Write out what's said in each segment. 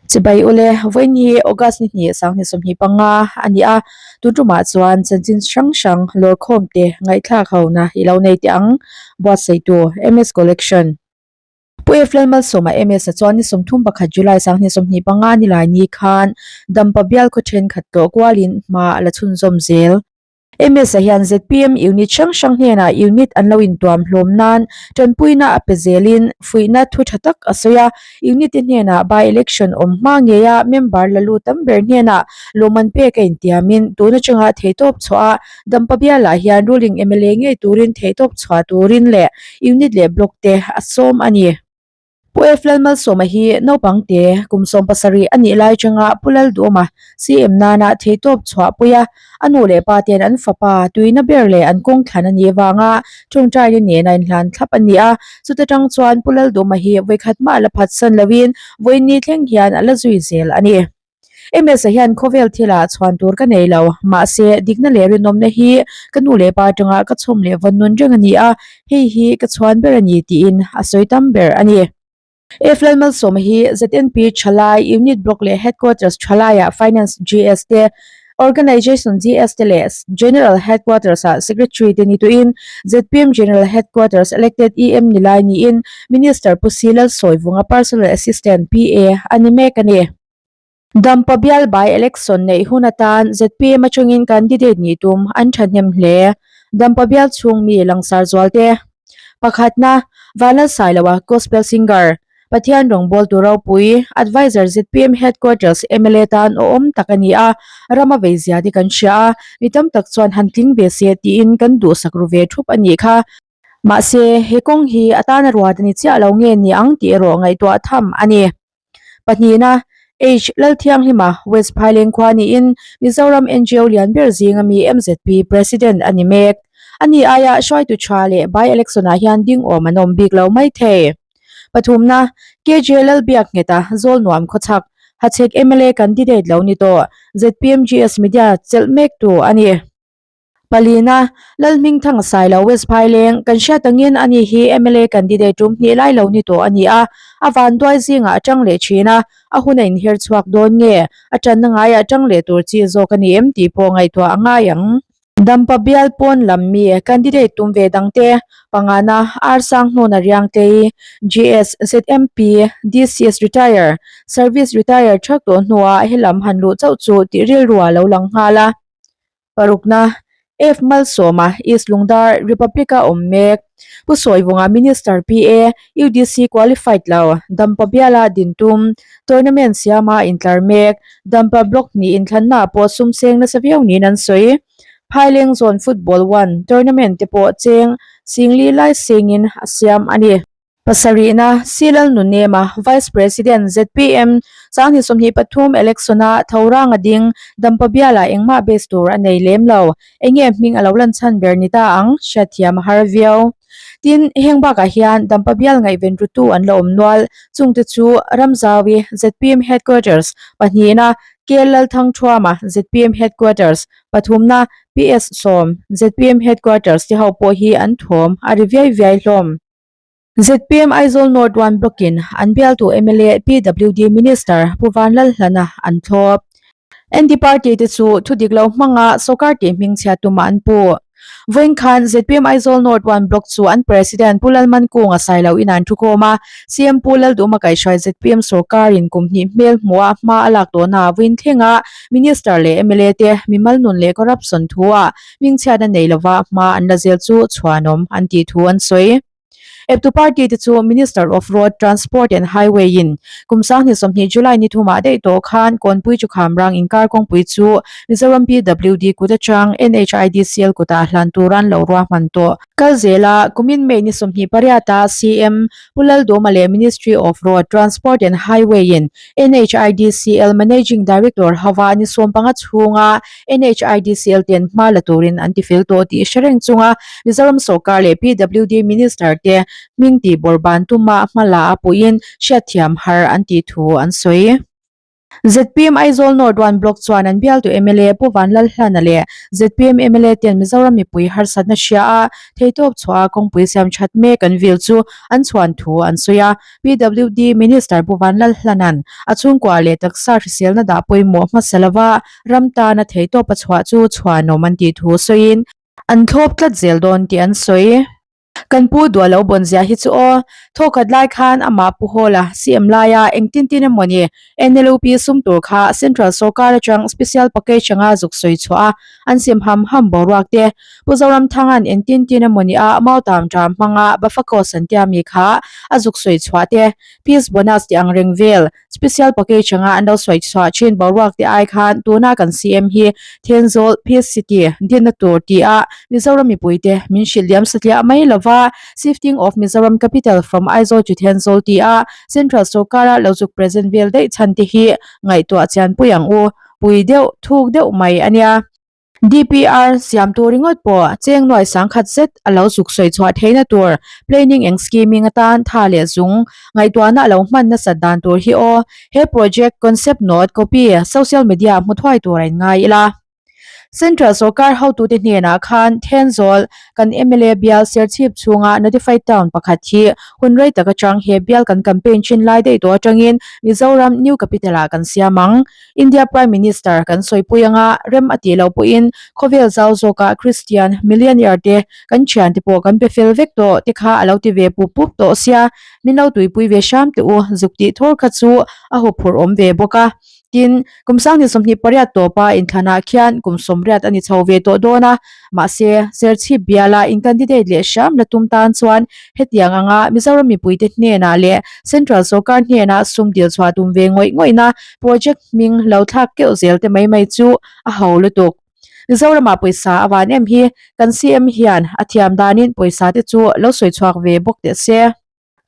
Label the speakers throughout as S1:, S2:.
S1: Chibai ule, vawiin hi August ni hnih sanghnih 25 a ni a, tun tumah chuan chanchin hrang hrang lawrkhawm te ngaihthlak hona i lo nei teh ang, buatsaihtu MS Collection. Pu F Lalmalsawma MS a chuan ni 31 July 2025 ni lai ni khan Dampa bial khaw thenkhat tlawh kualin hma a la chhunzawm zel. MS-a hian zpm unit hrang hrang hnenah unit an lo intuam hlawm nan tanpuina a pe zelin fuihna thu tha tak a sawi a. Unit te hnenah by-election awm hma ngeia member la lut tam ber hnenah lawmman pek a intiamin tun atanga theihtawp chhuah a Dampa bialah hian ruling mla ngei turin theihtawp chhuah turin leh unit leh block te a sawm a ni. Pu F Lalmalsawma hi naupang te kum 70 a nih lai atanga Pu Lalduhawma CM nana theihtawp chhuah pui a, a nu leh pa ten an fapa tuina ber leh an kawng thlan a nih avanga tawngtaina nena inhlan thlap a ni a, chuta tang chuan Pu Lalduhawma hi vawikhat mah la phatsan loin vawiin ni thleng hian a la zui zel a ni. MS-a hian khawvel thilah chhuan tur ka nei lo, mahse dikna leh rinawmna hi ka nu leh pa atanga ka chhawm leh vawn nun reng a ni a, hei hi ka chhuan ber a ni tiin a sawi tam ber a ni. F Lalmalsawma hi ZNP Thalai Unit Block leh Headquarters Thalaiah Finance GS te, Organization GS te leh General Headquarters-ah Secretary te ni tuin zpm General Headquarters elected EM ni lai niin Minister Pu Si Lalsawivunga Personal Assistant, PA, a ni mek a ni. Dampa bial by election neih hun atan zpm atangin candidate nih tum an thahnem hle. Dampa bial chhung mi langsar zualte pakhatna Vanlalsailoa Gospel Singer, Pathian rawngbawltu ropui, Adviser zpm Headquarters mla tan awm tak a ni a, rama vei zia te kan hria a, mi tam tak chuan han tling ve se tiin kan duhsak ru ve thup a nih kha. Mahse, he kawng hi a tana ruat a ni chiah lo nge ni ang tih erawh ngaihtuah tham a ni. Pahnihna, H. Lalthianghlima, West Phaileng khua niin Mizoram ngo lian ber zinga mi mzp President a ni mek. Ani aia hruaitu tha leh by-election ah hian ding awm an awm bik lo mai thei. Pathumna, KJ Lalbiakngheta, Zawlnuam khawchhak, Hachhek mla candidate lo ni tawh, zpmgs media chelh mektu a ni. Palina, Lalhmingthang Sailo West Phaileng, kan hriat angin ani hi mla candidate tum hnih lai lo ni tawh a ni a, a vanduai zingah a tang leh thin a, a hun a inher chhuak dawn nge, a tanna ngaiah tang leh tur chi zawk a ni em tih pawh ngaihtuah a ngai ang. Dampa bial pawn lam mi candidate tum ve dangte pangana R Sanghnuna Riangtei, GS, ZMP, DCS Retire, Service Retire thak tawh hnuah helam han luh chauh chu tih rilru a lo lang nghal a. Parukna, F Malsawma, East Lungdar, Republic-a awm mek. Pu Sawivunga Minister PA, UDC qualified lo, Dampa biala din tum, tournament siama intlar mek, Dampa block hnih inthlanna pawh sum seng nasa viau niin an sawi. Phaileng Zone Football One tournament te pawh cheng singli lai sengin a siam a ni. Pasarihna, C Lalnunema, Vice President, zpm, 2023 Election-a Thoranga ding, Dampa bialah engmah base tur a nei lem lo. Enge hming a lo lan chhan ber ni ta ang, hriatthiam a har viau. Tin, heng bakah hian Dampa bial ngaihven rutu an la awm nual, chungte chu Ramzaui, zpm Headquarters, pahnihna, KL Lalthangthuama, zpm Headquarters, pathumna, PS Sawm, zpm Headquarters te ho pawh hi an thawm a ri viai viai hlawm. Zpm Aizawl North One Block-in an bialtu mla PWD Minister Pu Vanlalhlana an thlawp. ND Party te chu thu dik lo hmanga sawrkar tih hmingchhia tumah an pu. Vawiin khan zpm Aizawl North One Block chu an President Pu Lalmankunga Sailo in an thukhawm a, CM Pu Lalduma kaihhruai zpm sawrkarin kum hnih hmel hmuha hma a lak tawhna vawiin thlenga Minister leh mla te mimal nun leh corruption thu-ah hmingchhiatna nei lova hma an la zel chu chhuanawm an tih thu an sawi. Eptu party te chu Minister of Road Transport and Highway in kum 2020 July ni thumah daih tawh khan Kawnpui chu Khamrang inkar kawngpui chu Mizoram PWD kut atang NHIDCL kutah hlan tur an lo ruahman tawh. Kal zela kumin May ni 28 a CM Pu Laldawma leh Ministry of Road Transport and Highway in NHIDCL Managing Director hova ni 15 chhunga NHIDCL ten hma la turin an tifel tawh tih hre reng chunga Mizoram sawrkar leh PWD Minister te hming tih bawrh ban tuma hma la a puiin hriatthiam har an tih thu an sawi. Zpm Aizawl North One Block chuan an bialtu mla Pu Vanlalhlana leh zpm mla ten Mizoram mipui harsatna hria a theitawp chhuah a kawngpui siam that mek an vil chu an chhuan thu an sawi a. PWD Minister Pu Vanlalhlana'n a chhungkua leh taksa hriselna dah pawimawh hmasa lova ram tana theitawp a chhuah chu chhuanawm an tih thu sawiin an thlawp tlat zel dawn tih an sawi. Kan pu duah lo bawn zia hi chu aw. Thawkhat lai khan amah Pu Hawla CM laia engtin tin emawni NLUP sum tur kha Central sawrkar atang Special Package anga zuk sawi chhuah a, an sim ham ham boruak te. Pu Zoramthanga'n engtin tin emawni a mautam ṭam hmanga Bafakos an tia mi kha a zuk sawi chhuah te, Peace Bonus tih ang reng vel Special package anga an lo sawi chhuah thin boruak te ai khan tuna kan CM hi Thenzawl Peace City dinna tur ti a Mizoram mipui te min hrilh liam satliah mai lova Shifting of Mizoram Capital from Aizawl to Thenzawl ti a Central sorkara lo zuk present vel daih chhan te hi ngaihtuah chian pui ang u pui deuh thuk deuh mai a nia. DPR siam tur ringawt pawh cheng nuai sangkhat zet a lo zuk sawi chhuah theihna tur planning and scheming atan tha leh zung ngaihtuahna a lo hman nasat dan tur hi aw. He project concept note copy social media hmu thuai tur a inngai ila. Central sorkar hotute hnenah khan Thenzawl kan mla bial Serchhip chhunga notified town pakhat hi hun rei tak atang he bial kan campaign thin lai daih tawh atangin Mizoram new capital ah kan siam ang. India Prime Minister kan sawipui anga rem a tih loh pawhin khawvel zau zawkah Christian millionaire te kan thiante pawh kan pe fel vek tawh te kha a lo ti ve pup pup tawh sia, min lo tuipui ve hram teh u, zuk tih thawr kha chu a huphurh awm ve bawk a. Tin, kum sanghnih 28 tawpa inthlanah khian kum 80 a ni chho ve tawh dawn a, mahse Serchhip biala in candidate leh hram la tum tan chuan Hetiang anga Mizoram mipuite hnenah leh Central sawrkar hnena sum dil chhuah tum ve ngawih ngawihna project hming lo thlak keuh zel te mai mai chu a ho lutuk. Mizoramah pawisa a van em hi kan CM hian a thiam danin pawisa te chu lo sawi chhuak ve bawk teh se.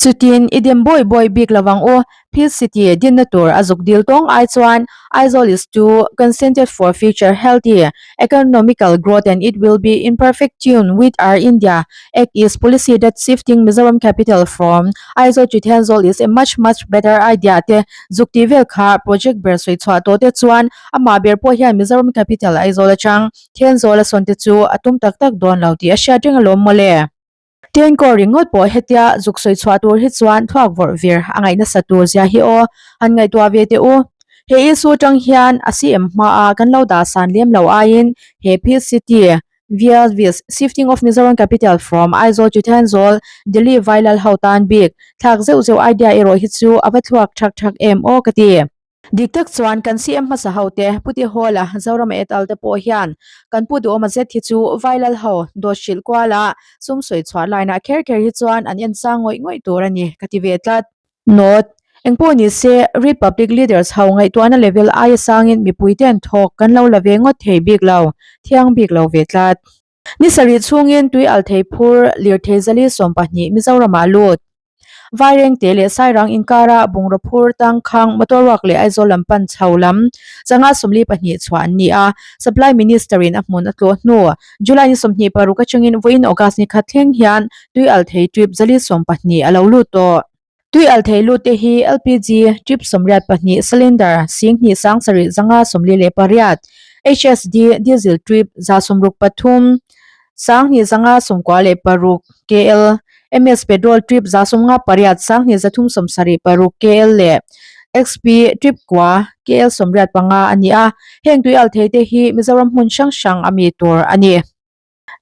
S1: Chutin i dem bawi bawi bik lo ang u, Peace City dinna tur a zuk dil tawng ai chuan Aizawl is too concented for future healthy economical growth and it will be in perfect tune with our India Act East policy that shifting Mizoram capital from Aizawl to Thenzawl is a much much better idea te zuk tih vel kha project ber sawi chhuah tawh te chuan amah ber pawh hian Mizoram capital Aizawl atang Thenzawl a sawn te chu a tum tak tak dawn lo tih a hriat reng alawm mawle. Tengkaw ringawt pawh hetia zuk sawi chhuah tur hi chuan thluak vawrh vir a ngaih nasa tur zia hi aw, han ngaihtuah ve teh u. He issue atang hian a CM hmaa kan lo dah san lem lo aiin he Peace City via vis shifting of Mizoram capital from Aizawl to Thenzawl, Delhi Vailal ho tan bik thlak zeuh zeuh idea erawh hi chu a va thluak thak thak em aw ka ti. Dik tak chuan kan CM hmasa ho te, Pu Tihawla, Zorama et al te pawh hian kan Pu Duhawma zet hi chu Vailal ho dawt hrilh kuala sum sawi chhuah lainah kher kher hi chuan an en sang ngawih ngawih tur a ni ka ti ve tlat. Note, Engpawh ni se, Republic leaders ho ngaihtuahna level aia sangin mipui ten thawk kan lo la ve ngawt thei bik lo, thiang bik lo ve tlat. Ni sarih chhungin tui al thei phur lirthei zali 12 Mizoramah lut. Vairengte leh Sairang inkara bungraw phur tangkhang motor ruak leh Aizawl lam pan chho lam changa 42 chhuah an ni a, Supply Minister in a hmun a tlawh hnu July ni 26 atangin vawiin August ni khat thleng hian tui al thei trip zali 12 a lo lut tawh. Tui al thei lut te hi LPG trip 84 cylinder 10,000 7 zanga 48, HSD diesel trip 163 10,000 zanga 96 KL, MS petrol trip 58 10,376 KL leh XP trip kua KL 85 a ni a. Heng tui al thei te hi Mizoram hmun hrang hrang a mi tur a ni.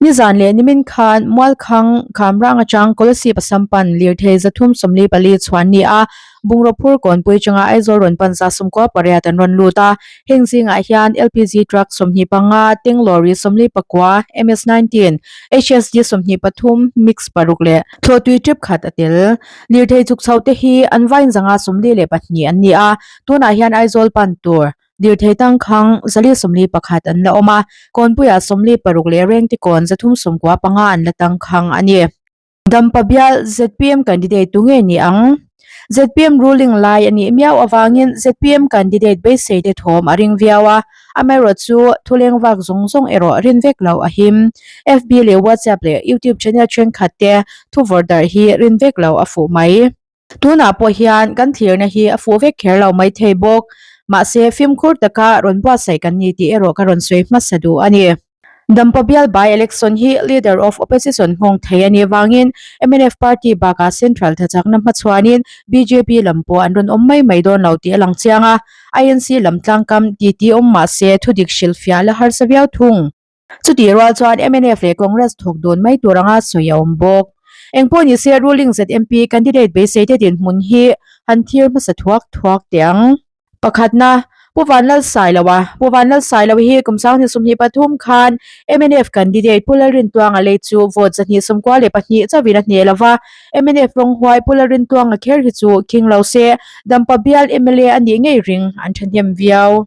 S1: Nizan leh nimin khan Mualkhang Khamrang atang Kolasib Assam pan lirthei 344 chhuan ni a, bungraw phur kawnpui atanga Aizawl rawn pan 98 an rawn lut a. Heng zingah hian LPG truck 25, tank lorry 49, MS 19, HSD 23, mix paruk leh thlawhtui trip khat a tel. Lirthei chuk chho te hi an vain zanga 42 an ni a, tunah hian Aizawl pan tur Lirthei tangkhang 441 an la awm a, Kawnpuiah 46 leh Rengtikawn 395 an la tangkhang a ni. Dampa bial zpm candidate tu nge ni ang? Zpm ruling lai a nih miau avangin zpm candidate beisei te thawm a ring viau a, amaherawh chu thuleng vak zawng zawng erawh rin vek loh a him. FB leh WhatsApp leh YouTube channel thenkhat te thu vawrh darh hi rin vek loh a fuh mai. Tunah pawh hian kan thlirna hi a fuh vek kher lo mai thei bawk. Mahse, fimkhur taka rawn buatsaih kan ni tih erawh ka rawn sawi hmasa duh a ni. Dampa bial by election hi Leader of Opposition nghawng thei a nih vangin mnf party bakah Central thachakna hmachhuanin bjp lam pawh an rawn awm mai mai dawn lo tih a lang chiang a, INC lam tlangkam titi awm mahse thudik hrilhfiah la harsa viau thung. Chutih rual chuan mnf leh Congress thawk dun mai tur anga sawi a awm bawk. Engpawh ni se ruling ZMP candidate beisei te dinhmun hi han thir hmasa thuak thuak teh ang. Pakhatna, Pu Vanlalsailoa, Pu Vanlalsailoa hi kum 2023 khan mnf candidate Pu Lalrintuanga lei chu vote 294 chauhin a hneh lo va, mnf rawnghuai Pu Lalrintuanga kher hi chu khing lo se Dampa bial mla a nih ngei ring an thahnem viau.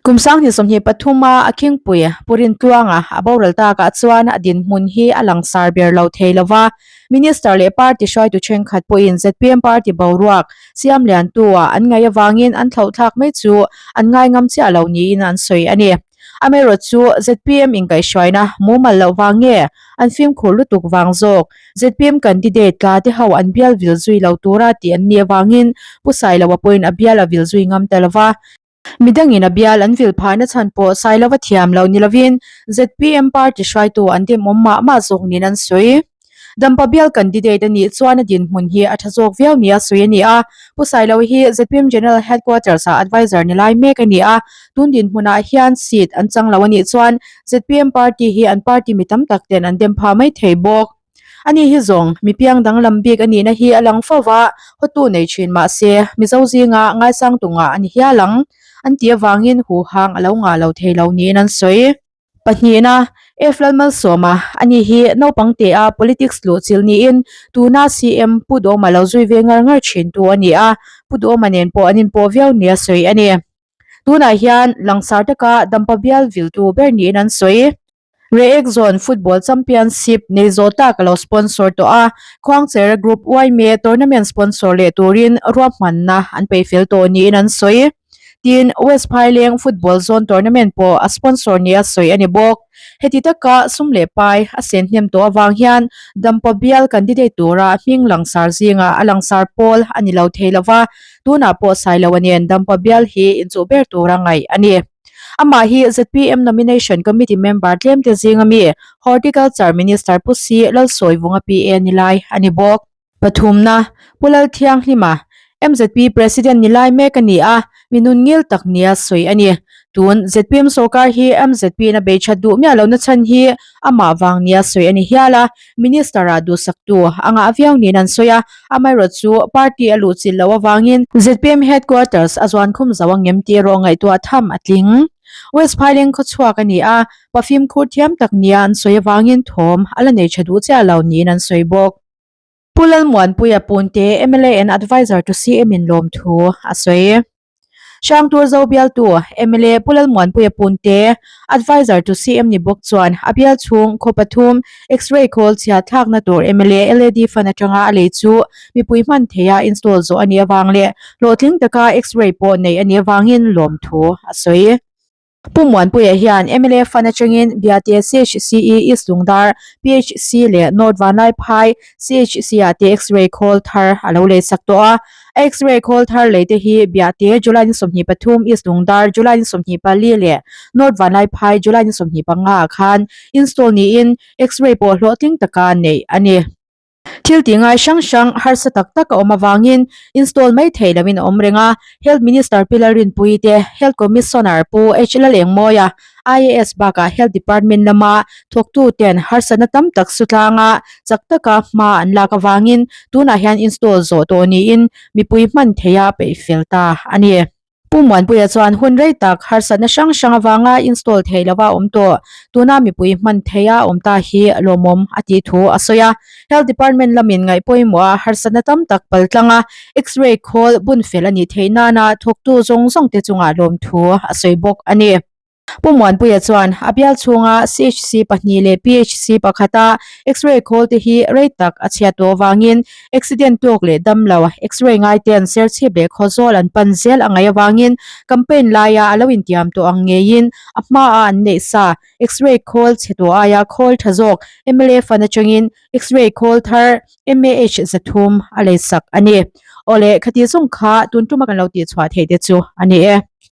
S1: Kum 2023 a a khingpui Pu Rintluanga a boral takah chuan a dinhmun hi a langsar ber lo thei lo va, Minister leh party hruaitu thenkhat pawhin zpm party boruak siam liantu-ah an ngaih avangin an thlauhthlak mai chu an ngaingam chiah lo niin an sawi a ni. Amaherawhchu zpm inkaihhruaina mumal loh vang nge an fimkhur lutuk vang zawk zpm candidate tla te ho an bial vil zui lo tura tih an nih avangin Pu Sailoa pawhin a bial a vil zui ngam ta lo va. Midangin a bial an vil phahna chhan pawh Sailova thiam lo ni lovin zpm party hruaitu an demawm mah mah zawk niin an sawi. Dampa bial candidate a nih chuan a dinhmun hi a tha zawk viau nia sawi a ni a. Pu Sailoa hi zpm General Headquarters ah adviser ni lai mek a ni a. Tun dinhmunah hian seat an chang lo a nih chuan zpm party hi an party mi tam tak ten an dem phah mai thei bawk. Ani hi zawng, mi piang danglam bik a nihna hi a lang fo va, hawtu nei thin mah se, Mizo zinga ngaisang tunga a ni hial ang, an tih avangin huhang a lo ngah lo thei lo niin an sawi. Pahnihna, F. Lalmalsawma, ani hi naupang tea politics luhchilh niin tuna CM Pu Duhawma lo zui ve ngar ngar thintu a ni a, Pu Duhawma nen pawh an inpawh viau nia sawi a ni. Tunah hian langsar taka Dampa bial viltu ber niin an sawi. Reek Zone Football Championship nei zawh tak a lo sponsor tawh a, Khuangchera Group Yma tournament sponsor leh turin ruahmanna an peih fel tawh niin an sawi. Tin, West Phaileng Football Zone tournament pawh a sponsor nia sawi a ni bawk. Heti taka sum leh pai a sen hnem tawh avang hian Dampa bial candidate tura hming langsar zingah a langsar pawl a ni lo thei lova, tunah pawh Sailoa nen Dampa bial hi inchuh ber tura ngaih a ni. Amah hi zpm Nomination Committee member tlemte zinga mi Horticulture Minister Pu Si Lalsawivunga PA ni lai a ni bawk. Pathumna, Pu Lalthianghlima, mzp President ni lai mek a ni a, mi nun ngil tak nia sawi a ni. Tun zpm sorkar hi mzp in a bei that duh miah lohna chhan hi amah vang nia sawi a ni hial a, Minister-ah duhsaktu a ngah viau niin an sawi a, amaherawhchu party a luhchilh loh avangin zpm headquarters a zuan khum zo angem tih erawh ngaihtuah tham a tling. West Phaileng khawchhuak a ni a, pa fimkhur thiam tak nia an sawi avangin thawm a la nei tha duh chiah lo niin an sawi bawk. Pu Lalmuanpuia Punte, mla and Adviser to CM in lawmthu a sawi. Hrangtur Zo bialtu mla Pu Lalmuanpuia Punte, Adviser to CM ni bawk chuan a bial chhung khaw pathum X-ray khawl chhiat thlakna tur mla LAD fund atanga a lei chu mipui hman theiha install zawh a nih avang leh hlawhtling taka X-ray pawh neih a nih avangin lawmthu a sawi. Pu Muanpuia hian mla fund atangin Biate CHCE East Lungdar, PHC leh North Vanlaiphai CHC ah te X-ray khawl thar a lo lei sak tawh a. A X-ray khawl thar lei te hi Biate July ni 23, East Lungdar July ni 24 leh North Vanlaiphai July ni 25 ah khan install niin X-ray pawh hlawhtling taka neih a ni. Thil tih ngai hrang hrang harsa tak tak a awm avangin install mai theih loin a awm reng a, Health Minister Pi Lalrinpuii te, Health Commissioner Pu H Lalengmawia, IAS bakah Health Department lama thawktu ten harsatna tam tak su tlanga chak taka hma an lak avangin tunah hian install zawh tawh niin mipui hman theiha peih fel ta a ni. Pu Muanpuia chuan hun rei tak harsatna hrang hrang avanga install theih lova awm tawh, tuna mipui hman theiha awm ta hi lawmawm a tih thu a sawi a. Health Department lamin ngaih pawimawha harsatna tam tak pal tlanga X-ray khawl bun fel a nih theih nana thawktu zawng zawng te chungah lawmthu a sawi bawk a ni. Pu Muanpuia chuan a bial chhunga CHC pahnih leh PHC pakhata X-ray khawl te hi rei tak a chhiat tawh avangin accident tawk leh dam lo X-ray ngai ten Serchhip leh Khawzawl an pan zel a ngaih avangin campaign laia a lo intiam tawh ang ngeiin a hmaa an neih sa X-ray khawl chhe tawh aia khawl tha zawk mla fund atangin X-ray khawl thar MAH 300 a leisak a ni. Awle, khati zawng kha tun tuma kan lo tihchhuah theih te chu a ni e.